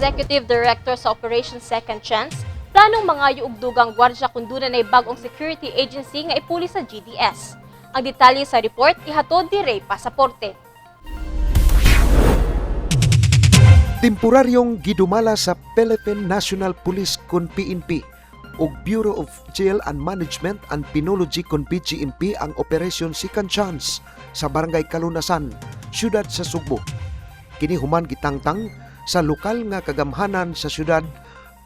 Executive Director sa Operation Second Chance, planong mangayo og dugang gwardya kung duna nay bag-ong security agency nga ipuli sa GDS. Ang detalye sa report ihatod ni Ray Pasaporte. Temporaryong gidumala sa Philippine National Police kon PNP ug Bureau of Jail and Management and Penology kon BJMP ang Operation Second Chance sa Barangay Kalunasan, siyudad sa Sugbo. Kini human gitangtang sa lokal nga kagamhanan sa syudad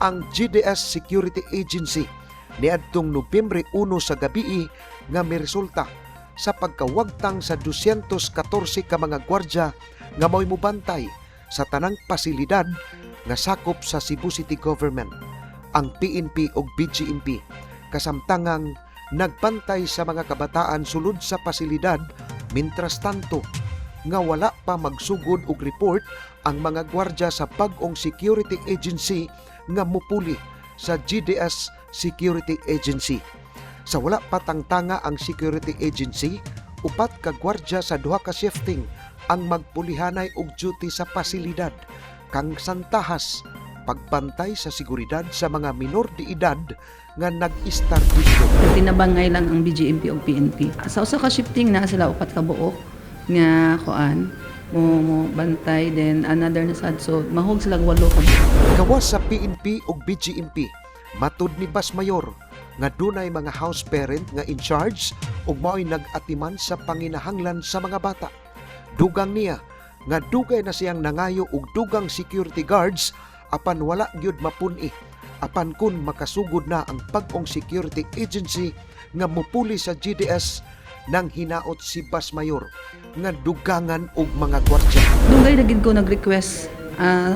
ang GDS Security Agency niadtong Nobyembre 1 sa gabii nga miresulta sa pagkawagtang sa 214 ka mga gwardya nga mao'y mobantay sa tanang pasilidad nga sakop sa Cebu City Government, ang PNP ug BJMP, kasamtangang nagbantay sa mga kabataan sulod sa pasilidad mintras tanto nga wala pa magsugod og report ang mga gwardya sa bag-ong security agency nga mupuli sa GDS Security Agency. Sa wala pa tangtanga ang security agency, upat ka gwardya sa duha ka shifting ang magpulihanay og duty sa pasilidad kang santahas pagbantay sa seguridad sa mga minor de edad nga nag-istar didto. Tinabangay lang ang BJMP ug PNP. Sa usa ka shifting na sila upat ka buok nga kuan mo bantay, then another na sad, so mahog sila walo ka buok. Gawas sa PNP ug BJMP, matud ni Bas Mayor nga dunay mga house parent nga in charge ug mao'y nag-atiman sa panginahanglan sa mga bata. Dugang niya nga dugay na siyang nangayo og dugang security guards apan wala gyud mapun-i. Apan kun makasugod na ang bag-ong security agency nga mupuli sa GDS, nang hinaot si Bas Mayor nga dugangan og mga gwardya. Dugay na gid ko nag-request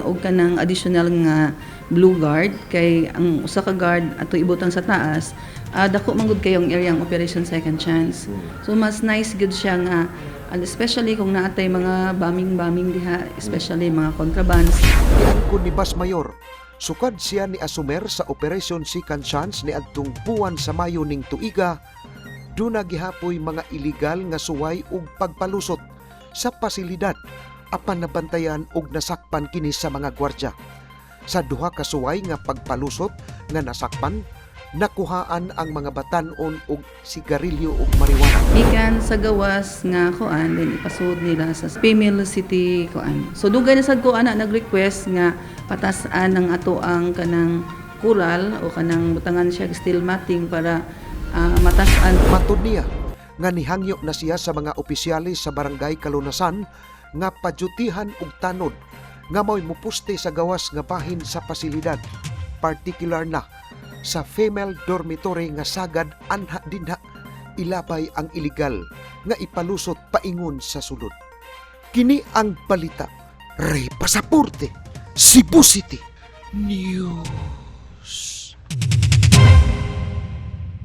og kanang additional nga blue guard kay ang usa ka guard ato ibutang sa taas, dako man gud kayong area ang Operation Second Chance. So mas nice gud siya nga and especially kung naatay mga bombing-bombing diha, especially mga contrabands. Giangkon ni Bas Mayor, sukad siya ni asumer sa Operation Second Chance ni adtong buwan sa Mayo ning tuiga, duna gihapoy mga iligal nga suway ug pagpalusot sa pasilidad apan nabantayan ug nasakpan kini sa mga gwardya. Sa duha ka suway nga pagpalusot nga nasakpan, nakuhaan ang mga batan-on og sigarilyo ug marijuana. Gikan sa gawas nga kuan, then ipasud nila sa female city kuan. So dugay na sad ko ana nag-request nga patas-an ang ato ang kanang kural o kanang butangan siya steel matting para matas-an. Matud niya nga nihangyo na siya sa mga opisyales sa Barangay Kalunasan nga padyutihan og tanod nga mao'y mupuste sa gawas nga bahin sa pasilidad, particular na sa female dormitory nga sagad anha dinha ilabay ang iligal nga ipalusot paingon sa sulod. Kini ang balita. Ray Pasaporte, Cebu City News.